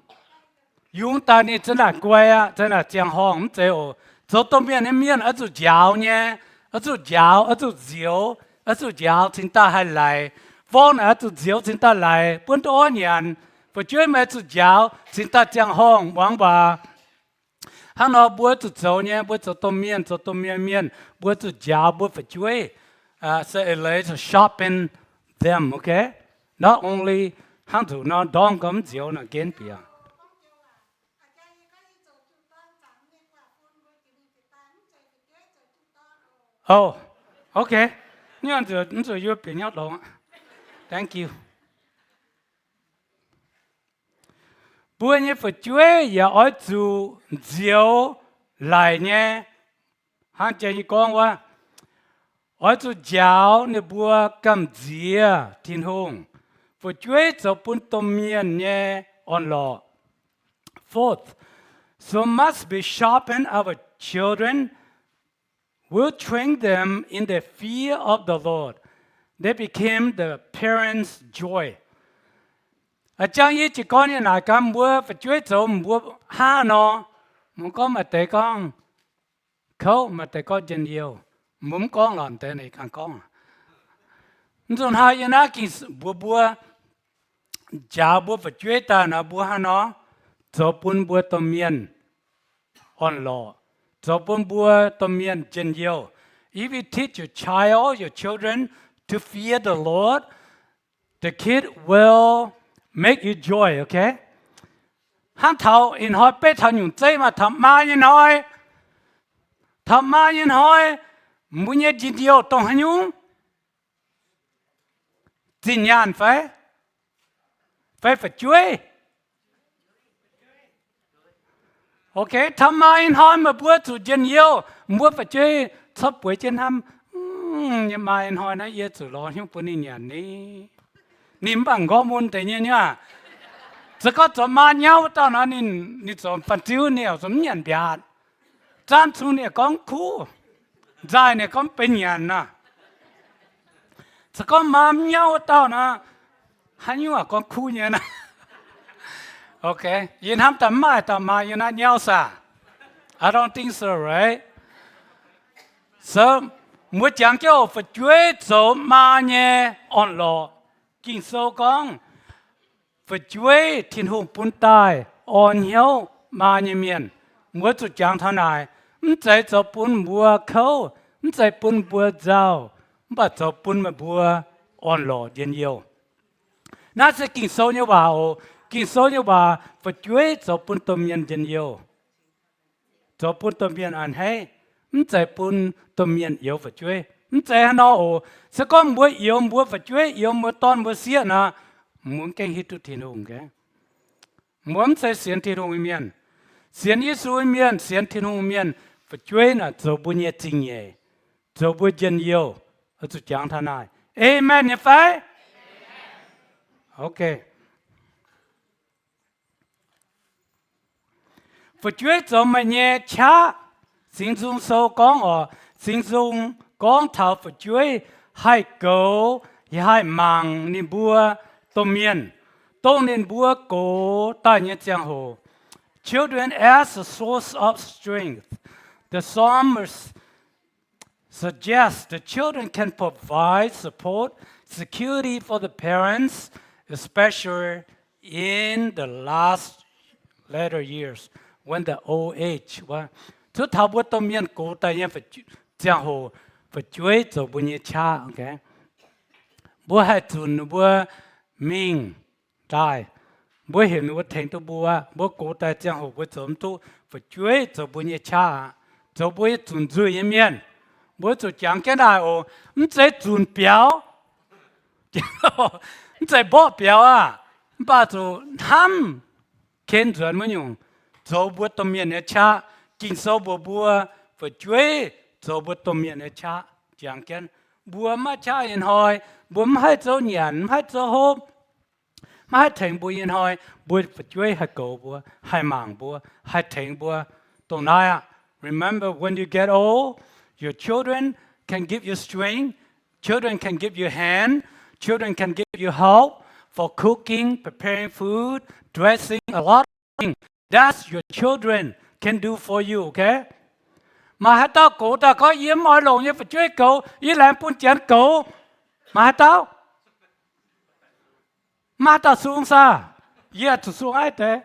yungz daaih ninh zanc naaic guai aqv, zanc naaic ziangh horngh, mv zeiz oc. Zoux domh mienh nyei mienh oix zuqc njaaux nyei, oix zuqc njaaux, oix zuqc nzioux, oix zuqc njaaux cingx daaih haih laic. Forng naaic oix zuqc nzioux cingx daaih laic, buonv duqv orv nyanc. Fu'jueiv meih zuqc njaaux cingx daaih ziangh horngh muangx waac. Hnangv nor mbuo zuqc zoux nyei, mbuo zoux domh mienh, zoux domh mienh mienh, mbuo zuqc njaaux mbuo fu'jueiv. Se leiz to sharpen them, ok? Not only hnangv zuqc nor ndorm gau mv nzioux naaic gen bieqc. Oh, ok. Mv zuqc yie bieqc hnyouv longx. Thank you. Mbuo nyei fu'jueiv yaac oix zuqc nzioux laic nyei. Hnangv jiex nyei gorngv wuov, oix zuqc njaaux ninh mbuo gamh nziex Tin-Hungh. Fu'jueiv zoux bun domh mienh nyei orn-lorqc. Fourth, so must be sharpen our children, will train them in the fear of the Lord. They became the parents' joy. A'jang yie jiez gorn yie naaic gaax mbuo fu'jueiv zoux mbuo hnangv nor, mbuo gorngv maaih deix gorngv kouv, maaih deix gorngv njien-youh. Mbuo mv gorngv lorqc, deix ninh ganh gorngv. Mv zuqc hnoi yie naaiv ging mbuox mbuo, njaaux mbuo fu'jueiv daaih nor, mbuo hnangv nor zoux bun mbuo domh mienh orn-lorqc, zoux bun mbuo domh mienh njien-youh. If you teach your child, your children, to fear the Lord, the kid will make you joy, okay? Hnangv taux ih hnoi beiv taux nyungc zeiv maaih taux maa nyei hnoi, taux maa nyei hnoi, mbuo nyei njien-youh dongh haaix nyungc? Zinh nyaanh fai, fai fu'jueiv? Okay, taux maa nyei hnoi meih mbuo zuqc njien-youh, mbuo fu'jueiv corc bueix jienv hnamv, nyei maa nyei hnoi naaiv yie zuqc lorz hnyouv bun ninh nyanc ni. Ninh mv baac nqorngv mun deix nyei nyei aac. Se gorngv zoux maa nyauv wuov dauh nor, ninh zoux fan-ziu ninh yaac mv nyanc mbiaatc. Zaanv cun ninh gorngv kuv, nzaaih ninh gorngv benx nyanc nor. Se gorngv maa mv nyauv wuov dauh nor, haaix nyungc gorngv kuv nyei nor. Okay, yie hnamv daaih mv maaih dauh maa yiem naaiv nyauv saah? I don't think so, right? So, mbuo jangx jienv oc, fu'jueiv zoux maa nyei orn-lorqc. Ging-Sou gorngv, fu'jueiv Tin-Hungh bun daaih orn hnyouv maa nyei mienh. Mbuo zuqc jangx taux naaic, mv zeiz zoux bun mbuo kouv, mv zeiz bun mbuo nzauh, mv baac zoux bun meih mbuo orn-lorqc njien-youh. Naaiv se Ging-Sou nyei waac oc. Ging-Sou nyei waac, fu'jueiv zoux bun domh mienh njien-youh, zoux bun domh mienh a'hneiv, mv zeiz bun domh mienh youx fu'jueiv. Mv zeiz hnangv nor oc. Se gorngv mbuo youx mbuo fu'jueiv, youx mbuo dorn mbuo sieqv nor, mbuo mv gaengh hiuv duqv Tin-Hungh. Mbuo mv zeiz sienx Tin-Hungh nyei mienh. Sienx Yesu nyei mienh, sienx Tin-Hungh nyei mienh, fu'jueiv naaic zoux mbuo nyei zingh nyeic, zoux mbuo njien-youh. Oix zuqc jangx taux naaic. Amen nyei fai? Okay. Fu'jueiv zoux meih nyei qaqv. Singx Nzung Sou gorngv oc, Singx Nzung gorngv taux fu'jueiv haih goux, yaac haih mangc ninh mbuo domh mienh, dongh ninh mbuo gox daaih nyei ziangh hoc. Children as a source of strength. The psalmist suggests the children can provide support, security for the parents, especially in the last latter years, when the old age. Cuotv taux mbuo domh mienh gox daaih nyei ziangh hoc, fu'jueiv zoux mbuo nyei qaqv. Mbuo haih zunc mbuo mingh daaih, mbuo heuc ninh mbuo tengx duqv mbuo. Mbuo gox daaih ziangh hoc mbuo zoux mv duqv, fu'jueiv zoux mbuo nyei qaqv aqv, zoux mbuo nyei zunc nzuih nyei mienh. Mbuo zuqc jangx jienv daaih oc. Mv zeiz zunc biaux, mv zeiz mborqv biaux aqv, mv baac zuqc hnamv ken nzuonx wuov nyungc, zoux mbuo domh mienh nyei qaqv. Ging-Sou mbuox mbuo, fu'jueiv zoux mbuo domh mienh nyei qaqv. Jangx jienv, mbuo maiv maaih qaqv nyei hnoi, mbuo mv haih zoux nyanc, mv haih zoux hopv, maiv haih tengx mbuo nyei hnoi, mbuo fu'jueiv haih goux mbuo, haih mangc mbuo, haih tengx mbuo. Dongh naaiv aqv. Remember, when you get old, your children can give you strength. Children can give you hand. Children can give you help for cooking, preparing food, dressing, a lot of things. That's your children can do for you, okay? Maaih haaix dauh gox daaih gorngv, yie mv oix longc yie fu'jueiv goux, yie laengz bun Janx goux? Maaih haaix dauh? Maiv dauh sung saah? Yie zuqc sung aiv deix.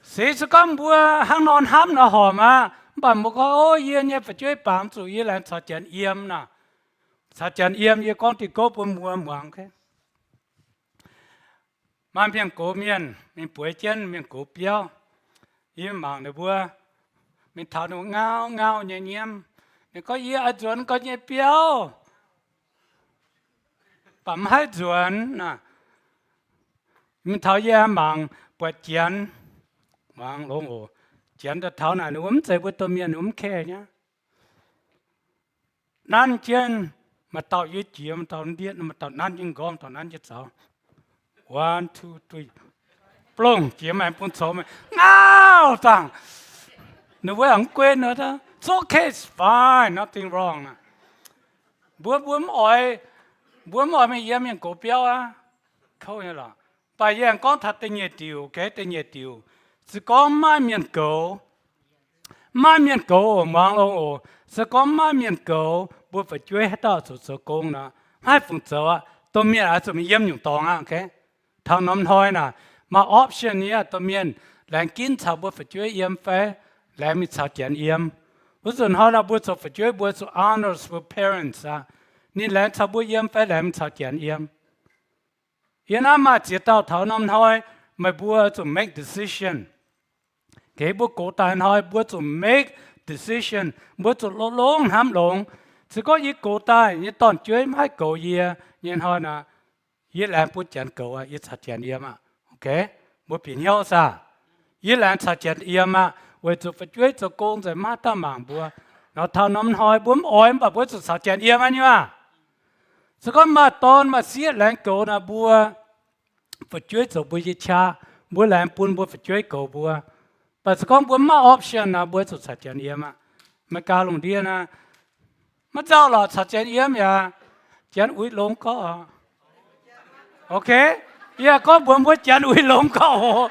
Se gorngv mbuo hnangv nor hnamv nor horpc aqv, mv baac mbuo gorngv, o, yie nyei fu'jueiv bangc zuqc yie laengz caux Janx yiem nor. Caux Janx yiem, yie gorngv diuh gouv bun mbuo muangx. Maaih mienh gox mienh mingh bueix jienv mienh gox biauv. Yie mangc ninh mbuo mingh taux ninh mbuo ngauv ngauv nyei nyiemv. Ninh gorngv, yie oix nzuonx gau nyei biauv. Baac mv haih nzuonx aqv. Mingh taux yie mangc buatc Janx, muangx longx oc. Janx daaih taux naaic ninh mbuo mv zeiz mbuo domh mienh, ninh mbuo mv care nyei. Nanv jienv, maaih dauh yie jiex, maaih dauh ndiev, maaih dauh nanv jienv nqorngv, dauh nanv jienv zaux. One, two, three. Blongh jiex maaih bun coux meih ngauh dangh. Ninh mbuo yaac mv guei nor, it's okay, it's fine, nothing wrong. Mbuo, mbuo mv oix, mbuo mv oix mingh yiem mienh gox biauv aqv. Kouv nyei lorqc. Mv baac yie aengx gorngv taux da'nyeic diuc, okay, da'nyeic diuc. Se gorngv mv maaih mienh goux, mv maaih mienh goux oc, muangx longx oc. Se gorngv mv maaih mienh goux, mbuo fu'jueiv haaix dauh zuqc zoux gong nor, mv haih fungc zoux aqv. Domh mienh oix zuqc mingh yiem nyungc dorngx aqv, okay? Taux norm hnoi naaic, maaih option nyei aqv, domh mienh laengz ginv caux mbuo fu'jueiv yiem fai laengz mingh caux Janx yiem. Wuov nzunc hnoi nor mbuo zoux fu'jueiv mbuo zuqc honor mbuo parents aqv. Ninh laengz caux mbuo yiem fai laengz mingh caux Janx yiem. Yie naaiv maaih ziex dauh taux norm hnoi, meih mbuo zuqc make decision. Geix mbuo gox daaih hnoi mbuo zuqc make decision, mbuo zuqc longx-longx hnamv longx. Se gorngv yie gox daaih, yie nyei dorn-jueiv mv haih goux yie nyei hnoi nor, yie laengz bun Janx goux aqv, yie caux Janx yiem aqv. Okay? Mbuo bieqc hnyouv saah? Yie laengz caux Janx yiem aqv, weic zuqc fu'jueiv zoux gong nzengc mv haih dauh mangc mbuo. Nor taux norm hnoi mbuo mv oix mv baac mbuo zuqc caux Janx yiem aqv nyei maah. Se gorngv maaih dorn maaih sieqv laengz goux naaic mbuo fu'jueiv zoux mbuo nyei qaqv, mbuo laengz bun mbuo fu'jueiv goux mbuo. Mv baac se gorngv mbuo mv maaih option nor, mbuo zuqc caux Janx yiem aqv. Meih gaax lungh ndiev naaiv, maiv nzauh lorqc, caux Janx yiem yaac Janx uix longx gorqv. Okay? Yie gorngv mbuox mbuo Janx uix longx gorqv oc.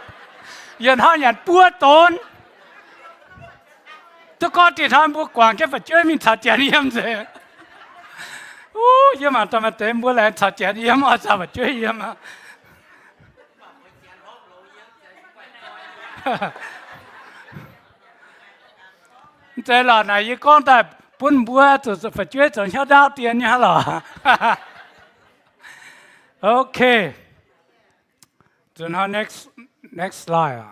Yie hnangv nyanc buov donx. Duqv gorngv diex hnoi mbuo guangc jienv fu'jueiv mingh caux Janx yiem nzengc. Yie mangc daaih maaih deix mbuo laengz caux Janx yiem oix caux fu'jueiv yiem aqv. Mv zeiz lorqc, naaic yie gorngv daaih bun mbuo zuqc fu'jueiv zoux hnyouv ndaauv dien nyei hnangv lorqc. Okay. Next slide.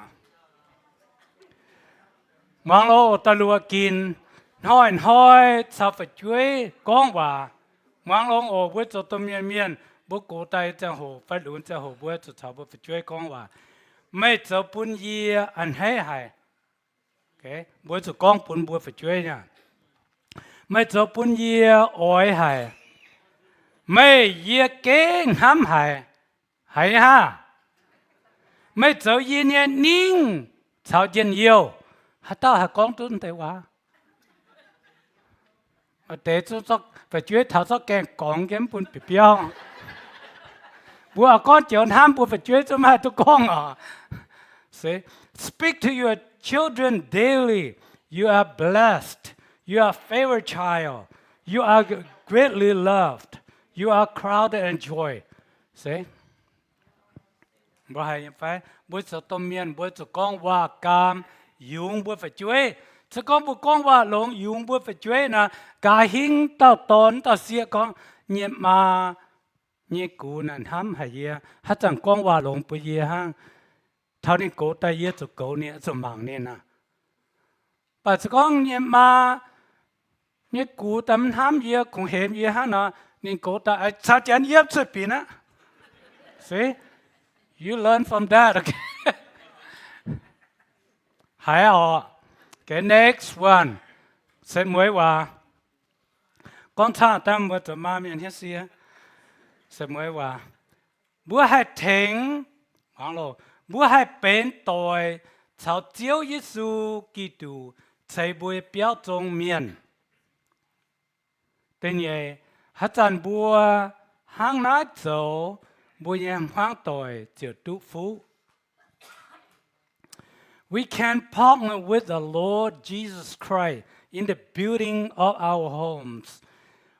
Muangx longx oc, da'luoqc ginc, hnoi-hnoi caux fu'jueiv gorngv waac. Muangx longx oc, mbuo zoux domh mienh mienh, mbuo gox daaih nyei ziangh hoc fai lunx ziangh hoc mbuo zuqc caux mbuo fu'jueiv gorngv waac. Meih zoux bun yie a'hneiv haic. Mbuo zuqc gorngv bun mbuo fu'jueiv nyei. Meih zoux bun yie oix haic. Meih yie gengh hnamv haic. Haiz nyei hnangv. Meih zoux yie nyei ningv caux njien-youh. Haaix dauh haih gorngv duqv deix waac? Maaih deix fu'jueiv taux zorqv gaengh gorngv jienv mv bun bieqc biauv. Mbuo oix gorngv joux hnamv mbuo fu'jueiv zungv maiv haih duqv gorngv oc. Speak to your children daily. You are blessed. You are favored child. You are greatly loved. You are crowned in joy. Se mbuo haiz nyei fai? Mbuo zoux domh mienh mbuo zuqc gorngv waac-gaam yungz mbuo fu'jueiv. Se gorngv mbuo gorngv waac longx yungz mbuo fu'jueiv nor, gaax hingv dauh dorn dauh sieqv gorngv, nyei maa nyei gux naaic hnamv haic yie, haaix zanc gorngv waac longx bun yie hnangv. Taux ninh gox daaih yie zuqc goux ninh, zuqc mangc ninh aqv. Baac se gorngv nyei maa nyei gux daaih mv hnamv yie, kungx hemx yie hnangv nor, ninh gox daaih caux janx yiem cuotv binc aqv. See, you learn from that, okay? Haiz oc. Okay, next one. Se mueiz waac. Gorngv caangh daaih mbuo zoux maa mienh hietv sie. Se mueiz waac. Mbuo haih tengx, mbuo haih benx doic caux Ziouv Yesu Giduc ceix mbuo biauv zong mienh. Da'nyeic, haaix zanc mbuo hnangv naaiv zoux, mbuo nyei hmuangv doic ziouc duqv fuqv. We can partner with the Lord Jesus Christ in the building of our homes.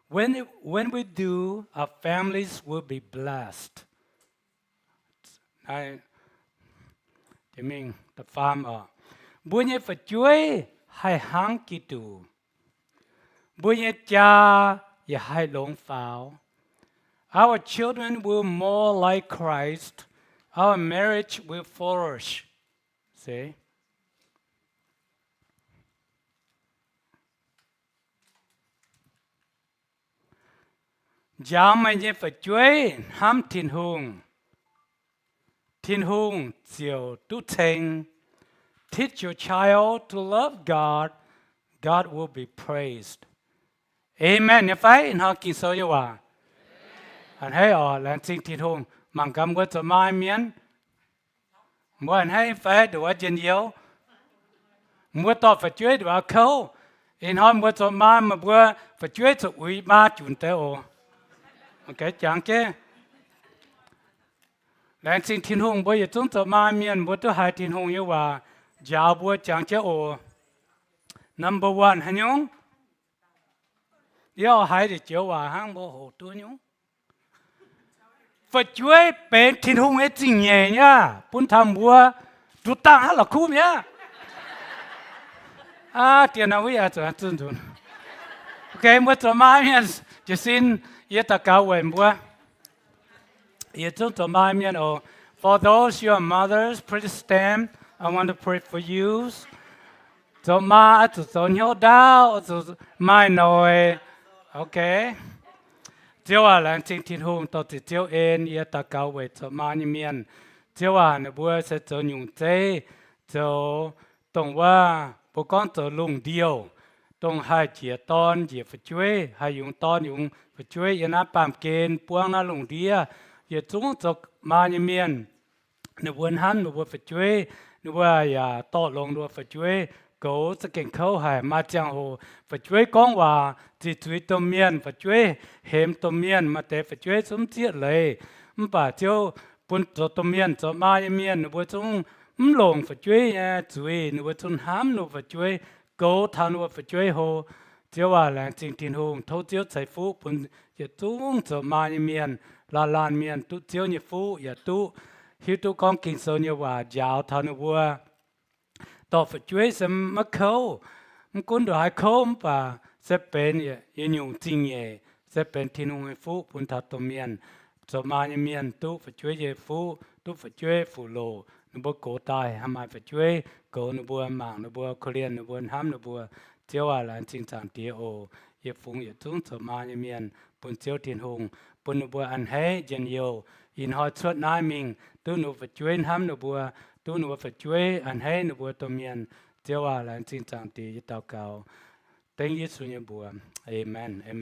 When, when we do, our families will be blessed. Mbuo nyei fu'jueiv haih hnangv Giduc. Mbuo nyei jaa yaac haih longx faaux. Our children will more like Christ. Our marriage will flourish. See? Njaaux meih nyei fu'jueiv hnamv Tin-Hungh. Tin-Hungh ziouc duqv ceng. Teach your child to love God, God will be praised. Amen nyei fai? Hnoi Ging-Sou nyei waac. A'hneiv oc. Laengz zingh Tin-Hungh. Mangc gaax mbuo zoux maa mienh, mbuo a'hneiv fai nduov njien-youh? Mbuo dorh fu'jueiv nduov kouv. Ih hnoi mbuo zoux maa, meih mbuo fu'jueiv zuqc uix maa junc deix oc. Jangx jienv. Laengz zingh Tin-Hungh, mbuo yietc zungv zoux maa mienh mbuo duqv haiz Tin-Hungh nyei waac njaaux mbuo jangx jienv oc. Number one haaix nyungc? Yie oix haiz deix joux waac hnangv mbuo hoqc duqv nyungc. Fu'jueiv benx Tin-Hungh nyei zingh nyeic nyei aqv, bun taux mbuo duqv dangh hnangv la'kuqv mi'aqv. Aa, diex nor wuov yaac zuqc zunh nzunc. Okay, mbuo zoux maa mienh jiez sin, yie daux gaux weic mbuo yietc zungv zoux maa mienh oc. For those who are mothers, please stand. I want to pray for you. Zoux maa oix zuqc zoux hnyouv ndaauv, oix zuqc maaih noic. Okay. Ziouv aac, laengz zingh Tin-Hungh dorh ziqc Ziouv en yie daux gaux weic zoux maa nyei mienh. Ziouv aac, ninh mbuo se zoux nyungc zeiv, zoux dongh wuov mbuo gorngv zoux lungh ndiev, dongh haih njiec dorn njiec fu'jueiv, haih yungz dorn yungz fu'jueiv yiem naaiv baamh gen buangv naaiv lungh ndiev. Yietc zungv zoux maa nyei mienh, ninh mbuo hnamv ninh mbuo fu'jueiv, ninh mbuo yaac dorh longx ninh mbuo fu'jueiv. Goux za'gengh kouv haic, maaih ziangh hoc fu'jueiv gorngv waac ziqc zuiz domh mienh, fu'jueiv hemx domh mienh, maaih deix fu'jueiv zungv mv zieqv leiz. Mv baac Ziouv bun zoux domh mienh, zoux maa nyei mienh, ninh mbuo zungv mv longc fu'jueiv nyei zuiz, ninh mbuo zungv hnamv ninh fu'jueiv, goux taux ninh mbuo fu'jueiv hlo. Ziouv aac, laengz zingh Tin-Hungh, tov Ziouv ceix fuqv bun yietc zungv zoux maa nyei mienh, laanh laanh mienh duqv Ziouv nyei fuqv, yaac duqv hiuv duqv gorngv Ging-Sou nyei waac njaaux taux ninh mbuo. Dorh fu'jueiv se maiv kouv, mv gunv ndongc haaix kouv mv baac se benx yietc nyungc zingh nyeic, se benx Tin-Hungh nyei fuqv bun taux domh mienh. Zoux maa nyei mienh duqv fu'jueiv nyei fuqv, duqv fu'jueiv fuqv loc, ninh mbuo gox daaih haih maaih fu'jueiv goux ninh mbuo, mangc ninh mbuo, korv-lienh ninh mbuo, hnamv ninh mbuo. Ziouv aac, laengz zingh Zaangc Diex oc. Yie fungx yietc zungv zoux maa nyei mienh bun Ziouv Tin-Hungh, bun ninh mbuo a'hneiv njien-youh. Ih hnoi cuotv naaiv mingh duqv ninh mbuo fu'jueiv hnamv ninh mbuo, duqv ninh mbuo fu'jueiv a'hneiv ninh mbuo domh mienh. Ziouv aac, laengz zingh Zaangc Diex, yie daux gaux dengv Yesu nyei mbuox. Aamen. Aamen.